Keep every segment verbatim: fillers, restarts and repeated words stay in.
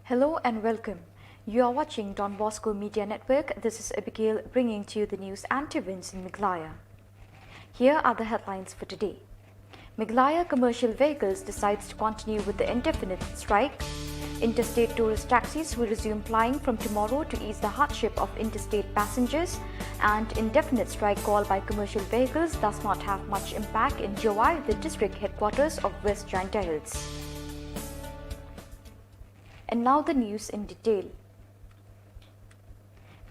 Hello and welcome. You are watching Don Bosco Media Network. This is Abigail bringing to you the news and events in Meghalaya. Here are the headlines for today. Meghalaya Commercial Vehicles decides to continue with the indefinite strike. Interstate tourist taxis will resume plying from tomorrow to ease the hardship of interstate passengers. And indefinite strike call by commercial vehicles does not have much impact in Jowai, the district headquarters of West Jaintia Hills. And now the news in detail.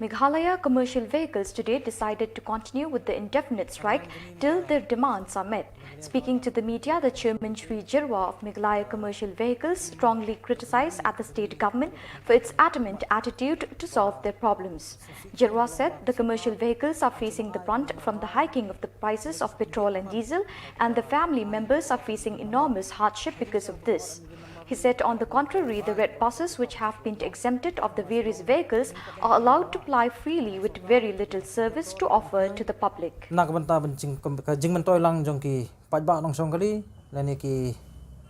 Meghalaya Commercial Vehicles today decided to continue with the indefinite strike till their demands are met. Speaking to the media, the chairman Shri Jyrwa of Meghalaya Commercial Vehicles strongly criticized at the state government for its adamant attitude to solve their problems. Jyrwa said the commercial vehicles are facing the brunt from the hiking of the prices of petrol and diesel, and the family members are facing enormous hardship because of this. He said, on the contrary, the red buses which have been exempted of the various vehicles are allowed to ply freely with very little service to offer to the public. Na ka bynta ban jing, ka jingmyntoi lang jong ki paidbah nongshong kali, lane ki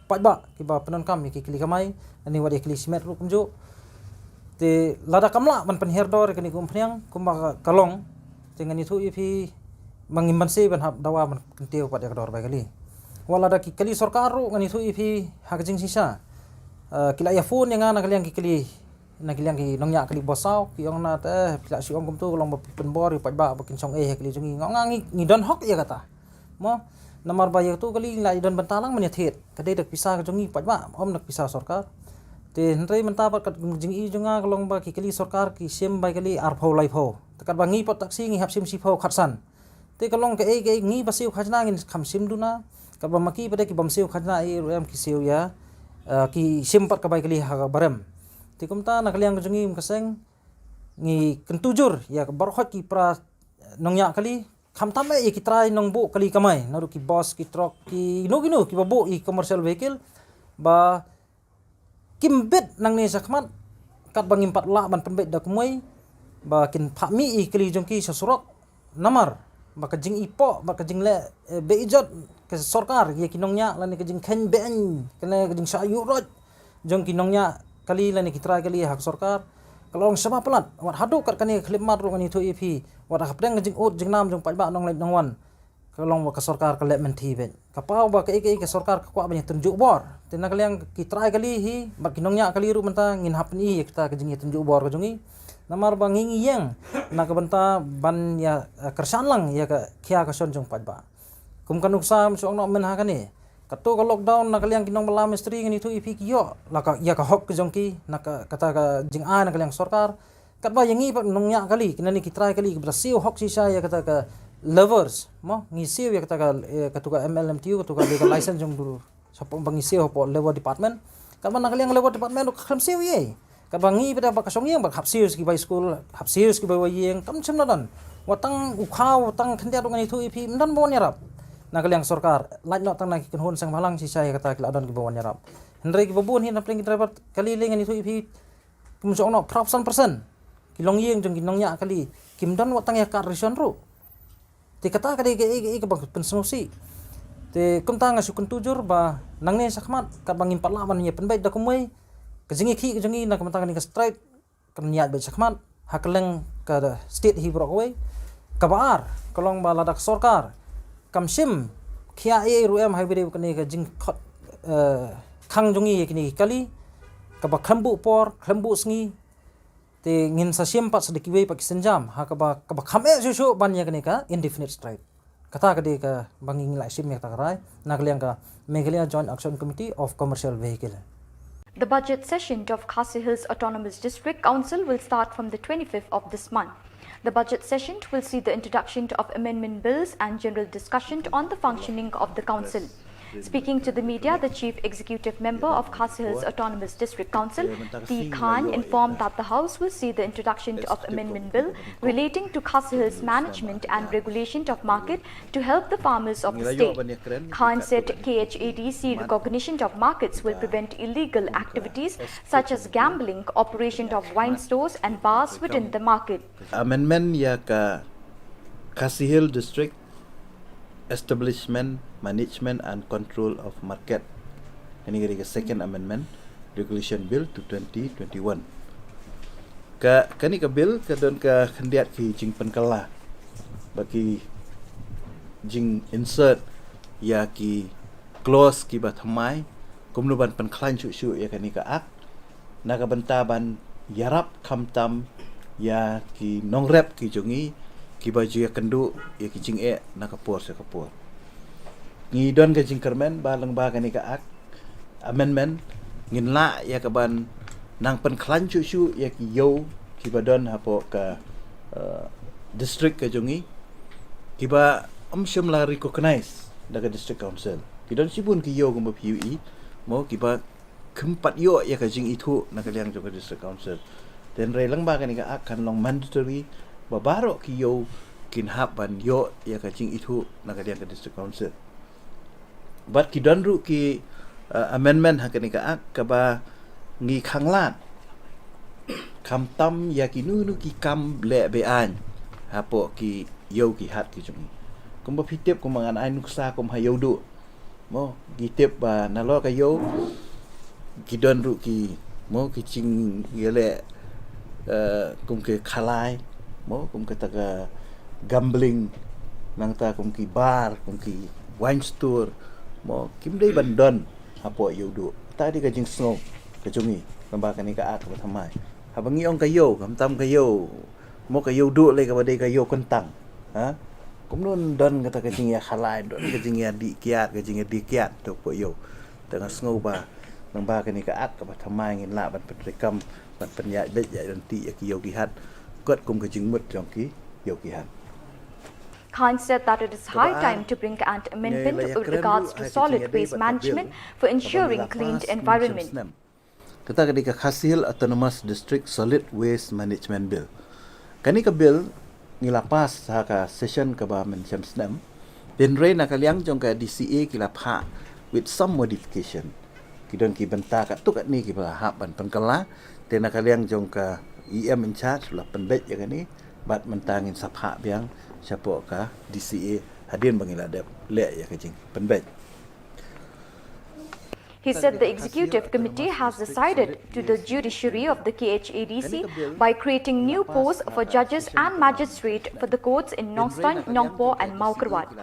paidbah kiba pyndonkam ïa ki kali kamai, lane wat ïa ki kali shimet ruh kumjuh. Te lada kam lah ban pynhiar dor ïa kane ka umphniang kumba ka, ka long, te ngan ïathuh ïa phi ba ngim banse ban hap dawa ban kyntiew pat ïa ka dor bai kali. Wat lada ki kali sorkar ruh ngan ïathuh ïa phi ha ka jingshisha. Eh, ki la ïa phone ïa nga na ka liang ki kali, na ka liang ki nongñiah kali ba saw, ki ong na te, phi la shu ong kumtu ka long ba phi pynbor ïa u paidbah ba kin shong ei ha kali jong ngi. Nga ong nga ngi, ngi don hok ïa kata. Mo, namar ba ïa katu kali la ïa don bynta lang ban ïa thied. Ka dei da ka pisa ka jong ngi paidbah, ym da ka pisa sorkar. Te hynrei mynta pat ka jingi jong nga ka long ba ki kali sorkar ki shim bai kali arphew laiphew. Te katba ngi pat taxi ngi hap shim shiphew khatsan. Te ka long kaei kaei ngi ba siew khajna ngin kham shim duna. Katba ma ki pat de ki bym siew khajna ei ruh em ki siew ïa, eh, ki shim pat ka bai kali ha ka barem. Te kumta na ka liang ka jong ngi ym ka seng ngi kyntu jur ïa ka baroh ki para nongñiah kali, khamtam eh ïa ki trai nongbuh kali kamai, naduh ki bus, ki truck, kino kino kiba buh ïa ki commercial vehicle, ba kim bit nangne shakhmat katba ngim pat lah ban pynbeit da kumwei, ba kin phah mih ïa ki kali jong ki sha surok, namar ba ka jingïapoh, ba ka jingleh, eh, beijot ka sorkar ïa ki nongñiah lane ka jingkheiñ beiñ, kane ka jingshah ïuh roit jong ki nongñiah kali lane ki trai kali ha ka sorkar ka long shaba palat. Wat haduh kat kane ka khyllipmat ruh ngan ïathuh ïa phi, wat ha ka pdeng ka jingud jingnam jong paidbah nongleit nongwan, ka long ba ka sorkar ka leh mynthi beit. Ka paw ba kaei kaei ka sorkar ka kwah ban ïatynjuh bor. Te na ka liang ki trai kali hi bad ki nongñiah kali ruh mynta ngin hap pyni ïa kita ka jingïatynjuh bor ka jong ngi. Namar ba ngi ngi ïeng na ka bynta ban ïa, eh, kyrshan lang ïa ka khia ka shon jong paidbah. Kum ka nuksa ym shu ong noh mynha kane. Kato ka lockdown na ka liang ki nongbylla mistri ngan ïathuh ïa phi ki ïoh la ka, ïa ka hok ka jong ki na ka, kata ka jingai na ka liang sorkar. Katba ïa ngi pat nongñiah kali, kine ki trai kali kiba siew hok shisha ïa kata ka levers, mo, ngi siew ïa kata ka, eh, katu ka M L M T U, katu ka legal license jong duru. Sa pong ba ngi siew hapoh Labour Department. Katba na ka liang Labour Department ruh ka khlem siew ei. Katba ngi pat ba ka shong ïing ba hap siew ki bai skul, hap siew ki bai wai ïing, kam shym na don. Wat tang u khaw, wat tang khyndiat ruh ngan ïathuh ïa phi, ym don ba wan ïarap. Na ka liang sorkar, lait noh tang na ki kynhun seng bhalang shisha ïa kata ki la don kiba wan ïarap. Hynrei kiba bun hi na pdeng ki driver kali lei ngan ïathuh ïa phi, kum shu ong noh phra phew san percent ki longïing jong ki nongñiah kali kim don wat tang ïa ka card ration ruh. Te kata ka dei kaei kaei kaba pynsngewsih. Te kumta nga shu kyntu jur ba nangne shakhmat katba ngim pat lah ban ïa pynbeit da kumwei, ka jingïakhih ka jong ngi na ka bynta kane ka strike kan ïaid beit shakhmat ha kylleng ka state hi baroh kawei. Kaba ar ka long ba lada ka sorkar kam shim khia ei ei ruh em ha kaba ïadei bad kane ka jingkhot, eh, khang jong ngi ïa kine ki kali, kaba khlem buh por khlem buh sngi, te ngin sa shim pat sa da kiwei pat ki sienjam ha kaba, kaba kham eh shuh shuh ban ïa kane ka indefinite strike. Kata ka dei kaba ngi ngi la shim ïa kata ka rai na ka liang ka Meghalaya Joint Action Committee of Commercial Vehicle. The budget session of Khasi Hills Autonomous District Council will start from the twenty-fifth of this month. The budget session will see the introduction of amendment bills and general discussion on the functioning of the council. Speaking to the media, the Chief Executive Member of Khasi Hills Autonomous District Council, T Khan, informed that the House will see the introduction of amendment bill relating to Khasi Hills management and regulation of market to help the farmers of the state. Khan said K H A D C recognition of markets will prevent illegal activities such as gambling, operation of wine stores and bars within the market. Amendment ïa ka Khasi Hills District Establishment, Management and Control of Market. Kane ka dei ka second amendment. Regulation Bill two twenty twenty-one. Ka kane ka bill ka don ka khyndiat ki jingpynkylla bad ki jing-insert ïa ki clause kiba thymmai kumno ban pynkhlaiñ shuh shuh ïa kane ka Act na ka bynta ban ïarap khamtam ïa ki nongrep ki jong ngi kiba ju ïakynduh ïa ki jingeh na ka por sha ka por. Ngi don ka jingkyrmen ba lyngba kane ka Act amendment ngin lah ïa ka ban nang pynkhlaiñ shuh shuh ïa ki ïew kiba don hapoh ka, eh, district ka jong ngi kiba ym shym la recognize da ka District Council. Ki don shibun ki ïew kumba phi ïohi mo kiba khlem pat ïoh ïa ka jingithuh na ka liang jong ka District Council. Te hynrei lyngba kane ka Act kan long mandatory ba baroh ki ïew kin hap ban ïoh ïa ka jingithuh na ka liang ka District Council. Bad ki don ruh ki, eh, amendment ha kane ka Act kaba ngi khanglad khamtam ïa kino kino ki kam leh be-aiñ hapoh ki ïew ki hat ki jong ngi. Kumba phi tip, kumba ngan ai nuksa kum ha Ïewduh mo, ngi tip ba nalor ka ïew ki don ruh ki mo ki jingïaleh, eh, kum ki khalai mo, kum kata ka gambling, nangta kum ki bar, kum ki wine store mo, kim dei ban don hapoh Ïewduh. Kata dei ka jingsngew ka jong ngi lyngba kane ka Act kaba thymmai. Haba ngi ong ka ïew, khamtam ka ïew mo, ka Ïewduh lei kaba dei ka ïew kyntang. Ha? Kumno don kata ka jingïakhalai, don ka jingïadih kiad, ka jingïadih kiad to hapoh ïew. Te nga sngew ba lyngba kane ka Act kaba thymmai ngin lah ban pyntreikam, ban pynïaid beit ïaid ryntih ïa ki ïew ki hat katkum ka jingmut jong ki ïew ki hat. Khan said that it is high time to bring an amendment with regards to solid waste management for ensuring clean environment. Kata ka dei ka Khasi Hills Autonomous District Solid Waste Management Bill. Kane ka bill ngi la pass ha ka session kaba mynshem snem. Te hynrei na ka liang jong ka D C A ki la phah with some modification. Ki don ki bynta katto katne kiba la hap ban pynkylla. Te na ka liang jong ka E M in charge la pynbeit ïa kane bad mynta ngin sa phah biang shapoh ka D C A hadien ba ngi la dep leh ïa ka jingpynbeit. He said the executive committee has decided to the judiciary of the K H A D C by creating new posts for judges and magistrate for the courts in Nongstoin, Nongpoh and Mawkyrwat.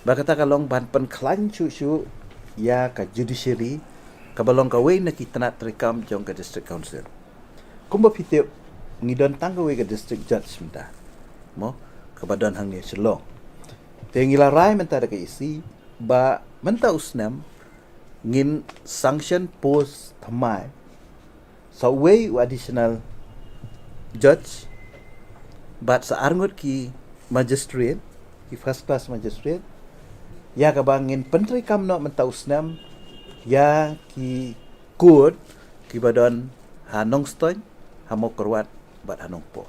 Ba kata ka long ban pynkhlaiñ shuh shuh ïa ka judiciary kaba long kawei na ki tnat treikam jong ka District Council. Kumba phi tip, ngi don tang kawei ka district judge mynta mo, kaba don hangne Shillong. Te ngi la rai mynta da ka E C ba mynta u snem ngin sanction post thymmai, sa uwei u additional judge bad sa arngut ki magistrate, ki first class magistrate, ïa kaba ngin pyntreikam noh mynta u snem ïa ki court kiba don ha Nongstoin, ha Mawkyrwat bad ha Nongpoh.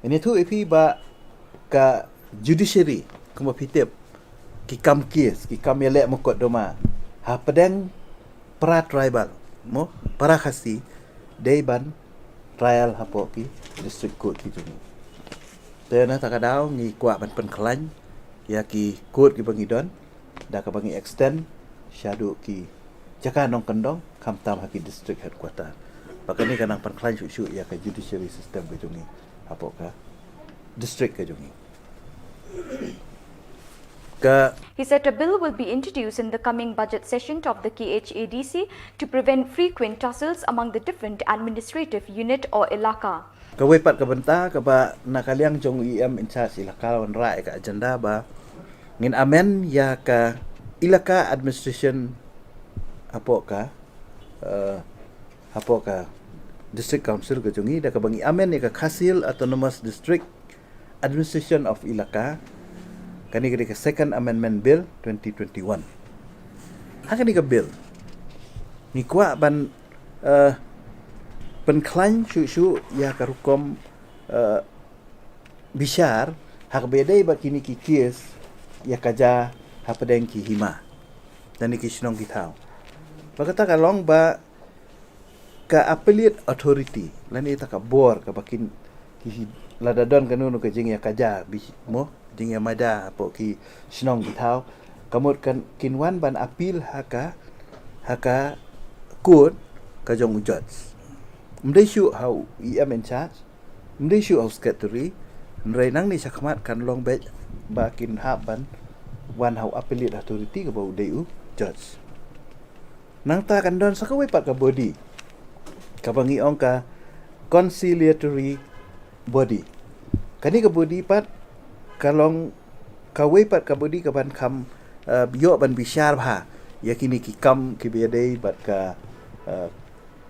Ngi ïathuh ïa phi ba ka judiciary kumba phi tip, ki kam case, ki kam ïaleh mukotduma hapdeng para tribal mo, para Khasi, dei ban trial hapoh ki district court ki jong ngi. Te na kata ka daw ngi kwah ban pynkhlaiñ ïa ki court kiba ngi don da kaba ngi extend shaduh ki jaka nongkyndong khamtam ha ki district headquarter. Ba kane kan nang pynkhlaiñ shuh shuh ïa ka judiciary system ka jong ngi hapoh ka district ka jong ngi. Ka He said a bill will be introduced in the coming budget session of the K H A D C to prevent frequent tussles among the different administrative unit or ilaka. Kawei pat ka bynta kaba na ka liang jong E M in charge ilaka la wanrah ïa ka agenda ba ngin amend ïa ka ilaka administration hapoh ka, eh, hapoh ka district council ka jong ngi da kaba ngi amend ïa ka Khasi Hills Autonomous District Administration of Ilaka. Kane ka dei ka Second Amendment Bill twenty twenty-one. Ha kane ka bill ngi kwah ban, eh, pynkhlaiñ shuh shuh ïa ka rukom, eh, bishar ha kaba ïadei bad kine ki case ïa ka jia hapdeng ki hima lane ki shnong ki thaw. Ba kata ka long ba ka appellate authority lane kata ka bor kaba kin ki lada don kano kano ka jingïakajia mo, jingïamaja hapoh ki shnong ki thaw, ka mut kan kin wan ban appeal ha ka, ha ka court ka jong u judge. Ym dei shuh ha u E M in charge, ym dei shuh ha u secretary, hynrei nangne shakhmat kan long beit ba kin hap ban wan ha u appellate authority kaba u dei u judge. Nangta kan don sa kawei pat ka body kaba ngi ong ka conciliatory body. Kane ka body pat ka long kawei pat ka body kaban kham, eh, ïoh ban bishar bha ïa kine ki kam kiba ïadei bad ka, eh,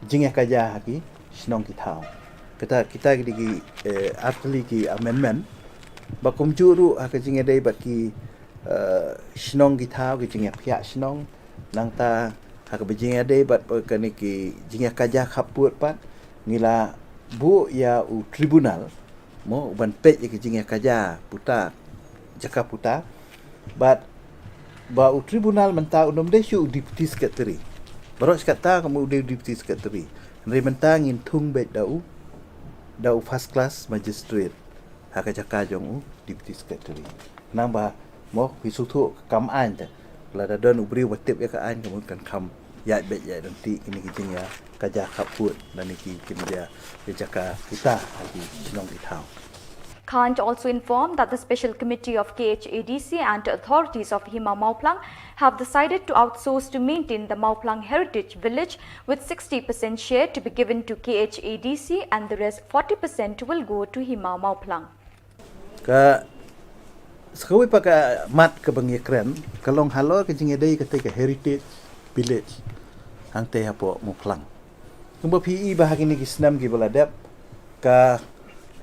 jingïakajia ha ki shnong ki thaw. Kata kita ki dei ki, eh, artylli ki amendment ba kumjuh ruh ha ka jingïadei bad ki, eh, shnong ki thaw, ki jingïaphiah shnong. Nangta ha kaba jingïadei bad, eh, kane ki jingïakajia khappud pat, ngi la buh ïa u tribunal mo uban peit ïa ki jingïakajia puta, jaka puta. Bad ba u tribunal mynta un ym dei shuh u deputy secretary. Baroh shi katta ka mut u dei u deputy secretary. Hynrei mynta ngin thung beit da u, da u first class magistrate ha ka jaka jong u deputy secretary. Nangba mo phi sngewthuh ka kam aiñ te, lada don u briew ba tip ïa ka aiñ ka mut kan kham ïaid beit ïaid ryntih kine ki jingïakajia khappud lane ki, kine ki jaka puta ha ki shnong ki thaw. Khanj also informed that the Special Committee of K H A D C and authorities of Hima Mawphlang have decided to outsource to maintain the Mawphlang Heritage Village, with sixty percent share to be given to K H A D C and the rest forty percent will go to Hima Mawphlang. Ka sa kawei pat ka mat kaba ngi kren ka long halor ka jingïadei kata ka Heritage Village hangta hapoh Mawphlang. Kumba phi i ba ha kine ki snem kiba la dep, ka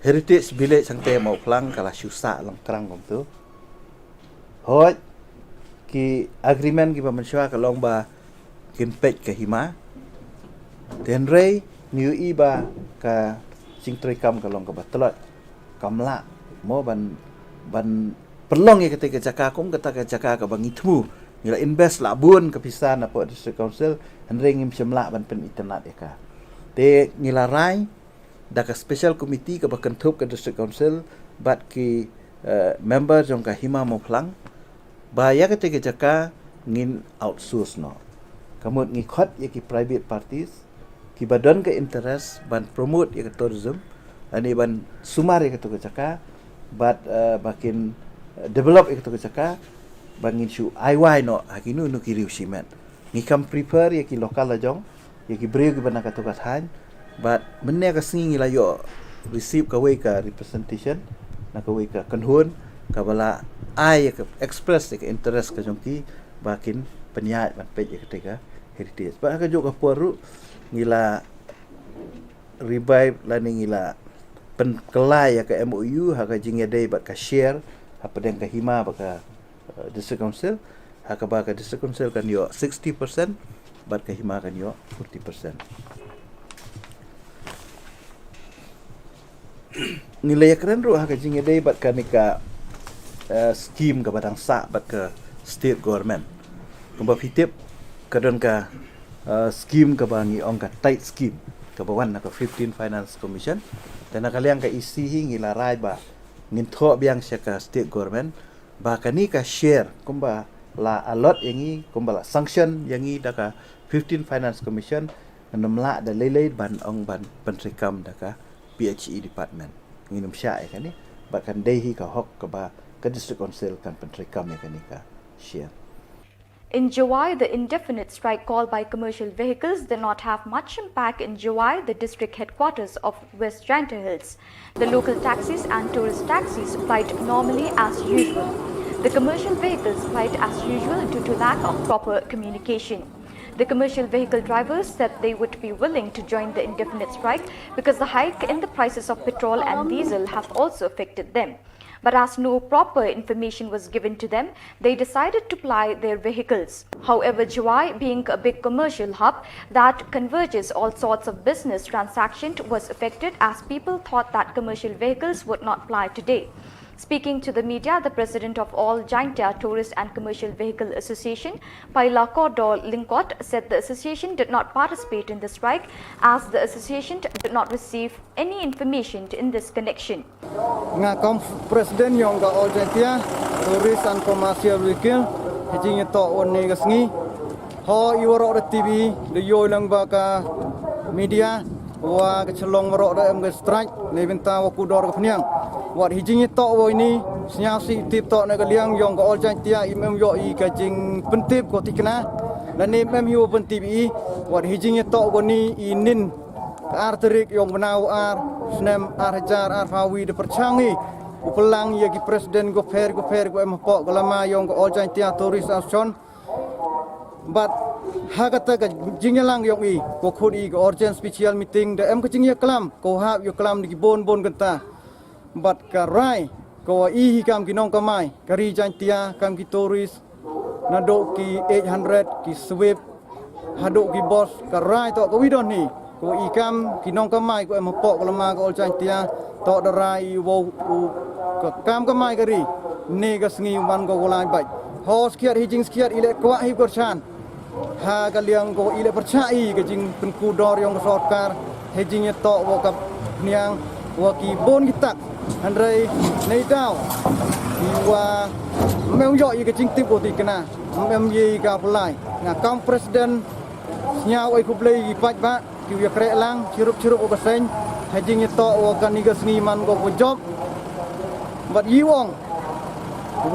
Heritage Village hangta Mawphlang ka la shu sah long krang kumto. Hooid, ki agreement kiba mynshuwa ka long ba kin peit ka hima. Hynrei ngi ïohi ba ka jingtrei kam ka long kaba tlot, kam lah mo ban, ban pynlong ïa kata ka jaka kum kata ka jaka kaba ngi thmu. Ngi la invest lah bun ka pisa napoh District Council, hynrei ngim shym lah ban pynitynnad ïa ka. Te ngi la rai da ka special committee kaba kynthup ka District Council bad ki, eh, member jong ka Hima Mawphlang ba ïa kata ka jaka ngin outsource noh. Ka mut ngi khot ïa ki private parties kiba don ka interest ban promote ïa ka tourism, ani ban sumar ïa kata ka jaka bad, eh, ba kin, eh, develop ïa kata ka jaka ba ngin shu ai wai noh ha kino kino ki riew shimet. Ngi kham prefer ïa ki local la jong, ïa ki briew kiba na kato ka thaiñ. Bad mynne ka sngi ngi la ïoh receive kawei ka representation na kawei ka kynhun kaba la ai ïa ka express ïa ka interest ka jong ki ba kin pynïaid ban peit ïa kata ka heritage. Bad ha kajuh ka por ruh ngi la revive lane ngi la pynkylla ïa ka M O U ha ka jingïadei bad ka share hapdeng ka hima bad ka, eh, District Council, ha kaba ka District Council kan ïoh sixty percent bad ka hima kan ïoh forty percent. Ngi la ïakren ruh ha ka jingïadei bad kane ka, eh, scheme kaba dang sah bad ka state government. Kumba phi tip ka don ka, eh, scheme kaba ngi ong ka TIDE scheme kaba wan na ka fifteen Finance Commission. Te na ka liang ka E C hi ngi la rai ba ngin thoh biang sha ka state government ba kane ka share kumba la allot ïa ngi, kumba la sanction ïa ngi da ka fifteen Finance Commission, ngin ym lah da lei lei ban ong ban pyntreikam da ka P H E department. Ngin ym shah ïa kane, bad kan dei hi ka hok kaba ka District Council kan pyntreikam ïa kane ka share. In Jowai, the indefinite strike called by commercial vehicles did not have much impact in Jowai, the district headquarters of West Jaintia Hills. The local taxis and tourist taxis plied normally as usual. The commercial vehicles plied as usual due to lack of proper communication. The commercial vehicle drivers said they would be willing to join the indefinite strike because the hike in the prices of petrol and diesel have also affected them. But as no proper information was given to them, they decided to ply their vehicles. However, Jowai, being a big commercial hub that converges all sorts of business transactions, was affected as people thought that commercial vehicles would not ply today. Speaking to the media, the president of All Jaintia Tourist and Commercial Vehicle Association, Paila Kordor Lyngkot, said the association did not participate in the strike as the association did not receive any information in this connection. Nga kam president yong ka All Jaintia Tourist and Commercial Vehicle, ha jingïatoh wan ne ka sngi. Ho i waroh da T V, da ïoh lang ba ka media, wa ka Shillong waroh da em ka strike, ne bynta wa kudor ka pniang. Wat hi jingïatoh wa ini, sñiaw si tip toh na ka liang yong ka All Jaiñtia, im em yoh i ka jingpyntip ko tikna, la ne im em hi wa pyntip i, wat hi jingïatoh wa ni i nin, ka ar tarik yong bnai wa ar, snem ar hajar ar phaw wi da pyrchang i, u pynlang ya ki president ko pher ko pher ko em hapoh ka lama yong ka All Jaiñtia Tourist Association, Bad ha kata ka jingïalang yong i, ko khut i ka urgent special meeting, da em ka jingïaklam, ko hap ïaklam da ki bun bun kynta. Bad ka rai, ko wa i hi kam ki nongkamai, ka ri Jaiñtia, kam ki tourist, naduh ki eight hundred, ki sweep, haduh ki bus, ka rai toh ka wi don hi. Ko i kam ki nongkamai ko em hapoh ka lama ka All Jaiñtia, toh da rai i wow u ka kam kamai ka ri, ne ka sngi u man ko u lai bait. Ho skhiat hi jingskhiat i leh kwah hi kyrchan. Ha ka liang ko i leh pyrchah i ka jingpynkudor yong ka sorkar, hi jingïatoh wa ka pniang wa ki bun ki tak. Hynrei nei daw i wa mem yoh i ka jingtip ko tikna, mem ye i ka pulai. Nga kam president, sñiaw ai khublei i paidbah. Ki u ïakreh lang, chirup chirup u ka seng, ha jingïatoh wa kani ka sngi man ko ko jop. Bad i ong,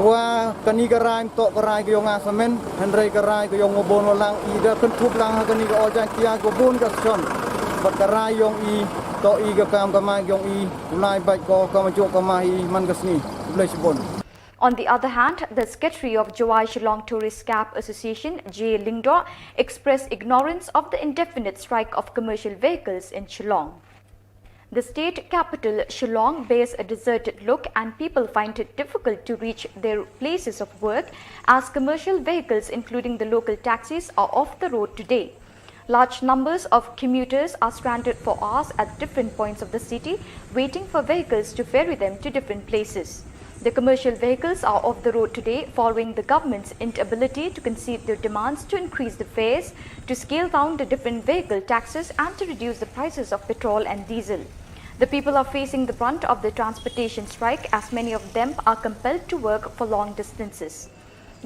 wa kani ka rai toh ka rai ka yong nga samen, hynrei ka rai ka yong nga bun wa lang, i da kynthup lang ha kani ka All Jaiñtia ko bun ka session. Bad ka rai yong i, toh i ka kam kamai yong i, u lai bait ko kam jok kamai i man ka sngi. Khublei chibun. On the other hand, the secretary of Jowai Shillong Tourist Cab Association, J Lyngdoh, expressed ignorance of the indefinite strike of commercial vehicles in Shillong. The state capital, Shillong, bears a deserted look and people find it difficult to reach their places of work as commercial vehicles, including the local taxis, are off the road today. Large numbers of commuters are stranded for hours at different points of the city, waiting for vehicles to ferry them to different places. The commercial vehicles are off the road today following the government's inability to concede their demands to increase the fares, to scale down the different vehicle taxes, and to reduce the prices of petrol and diesel. The people are facing the brunt of the transportation strike, as many of them are compelled to work for long distances.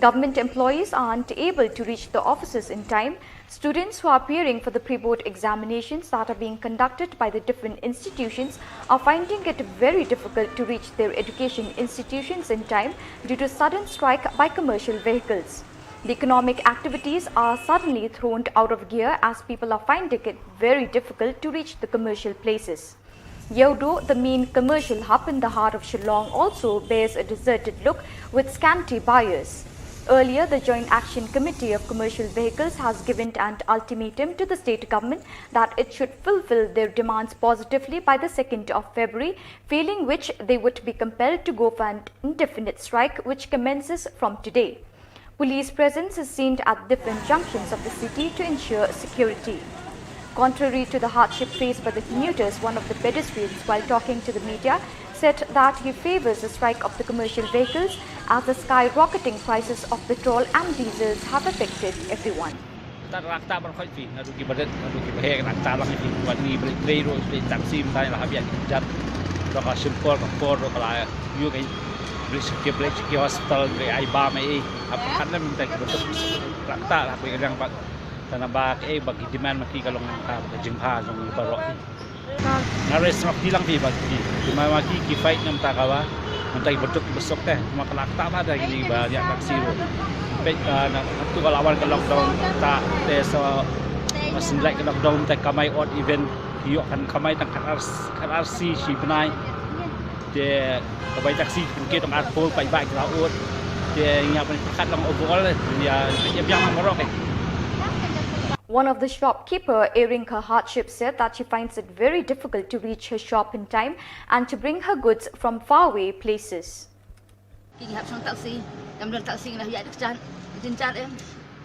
Government employees aren't able to reach the offices in time. Students who are appearing for the pre-board examinations that are being conducted by the different institutions are finding it very difficult to reach their education institutions in time due to sudden strike by commercial vehicles. The economic activities are suddenly thrown out of gear as people are finding it very difficult to reach the commercial places. Yeouido, the main commercial hub in the heart of Shillong, also bears a deserted look with scanty buyers. Earlier, the Joint Action Committee of Commercial Vehicles has given an ultimatum to the state government that it should fulfill their demands positively by the second of February, failing which they would be compelled to go for an indefinite strike, which commences from today. Police presence is seen at different junctions of the city to ensure security. Contrary to the hardship faced by the commuters, one of the pedestrians, while talking to the media, said that he favors the strike of the commercial vehicles as the skyrocketing prices of petrol and diesels have affected everyone. Tat rakta bar khoi fi, nadu ki badet, nadu ki bahe rakta lang fi, wat ni beli trei ro, beli taksi, mtai lah biar ki jar. Ro ka simpor, ka por, ro ka la, yu ka, beli sikit, beli sikit hospital, beli ai ba mai, apa kan nem mtai ki badet, rakta lah, beli kadang bak, tanah bak, eh, bak ki demand maki kalong, ah, ka jingpha, jong ni barok ni. Nga res nok ti lang pi ba ki. Cuma ma ki ki fight ngam ta kawa. Ngam ta ki beduk ki besok teh. Cuma ka lak ta ba da ki ba yak taksi ro. Pek, ah, na tu ka lawan ka lockdown ta te so, ma sindlai ka lockdown te kamai odd even. Ki yok kan kamai tang kan R C, kan R C shi bnai. Te ka bai taksi ki tong arpol pai bai ki la odd. Te nga pen pekat long overall ya ya biang morok eh. One of the shopkeeper airing her hardship said that she finds it very difficult to reach her shop in time and to bring her goods from faraway places. Ki hap song taksi, kam don taksi ngi la yak dek chan, jin chan em,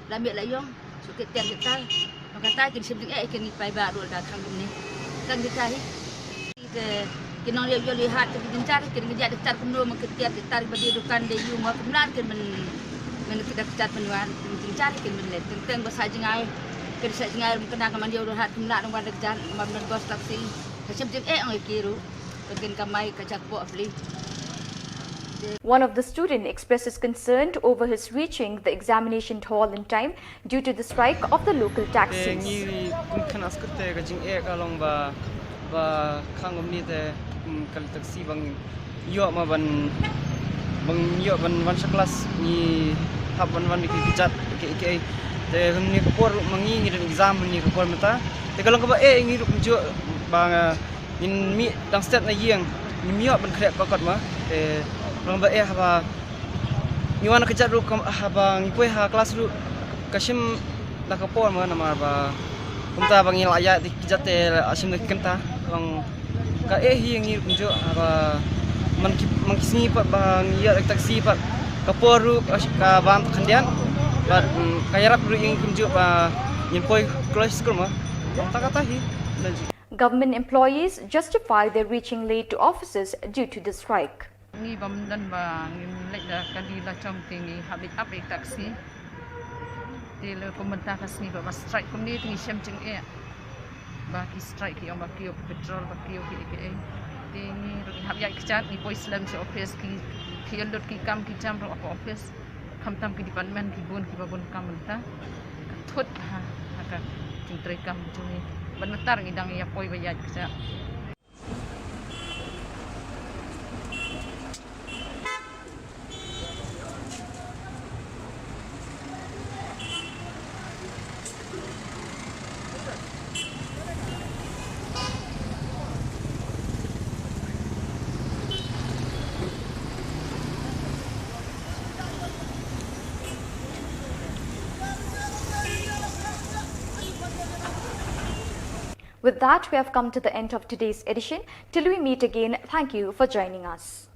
la miet la yong, so ke tiar ke tar, no kata kin sim ding eh kin ngi pai ba rul da khang kumne, kan kita hi. Ki, ki nong liau liau lihat ki jin tar, ki ngi yak dek tar kumno ma ki tiar dek tar ba di dukan de yu ma kumlar ki men, men ki dek tar penwar, ki jin tar ki men le, teng teng ba sa jingai, ki sa jingai, men kena ka man liau lihat kumlar nong wan dek tar, ma men bos taksi, ka sim ding eh ong ki ru, ka kin kamai ka jak po afli. One of the student expresses concern over his reaching the examination hall in time due to the strike of the local taxis. Ngi kum khan askar te ka jingeh ka long ba ba khang umni te, mm, kal taxi bang ïoh ma ban bang ïoh ban wan sha class ngi hap ban wan ki jat ke ke te ngi ka por ma ngi ngi don exam ngi ka por mynta te ka long kaba eh ngi ruh kumjuh ba ngin mih dang step na ïing ngim ïoh ban khreh ka kot ma te long ba eh haba ngi wan ka jat ruh haba ngi poi ha class ruh ka shim da ka por ma namar ba kumta ba ngi la ïa ki jat te la shim da ki kynta long ka eh hi ngi kumjuh haba man ki man ki sngi pat ba ngi ïa taxi pat ka por ruh ka bam khyndiat bad ka ïarap ruh ïa ngi kumjuh ba ngin poi college school ma ta kata hi. Government employees justify their reaching late to offices due to the strike. Ngi bam dan ba ngim leit da kali la chong te ngi hap leit ap ei taxi. Te le kum mynta ka sngi ba ba strike kumne te ngi shem jingeh. Ba ki strike ki ong ba kiew petrol ba kiew ki ki ei. Te ngi ruh ngi hap ïaid kjat ngi poi slem sha office ki ki lut ki kam ki jam ruh ap office. Khamtam ki department ki bun ki ba bun kam mynta. Ka thut ha ha ka jingtrei kam jong ngi. Ban mynta ngi dang ïa poi ba ïaid kjat. With that, we have come to the end of today's edition. Till we meet again, thank you for joining us.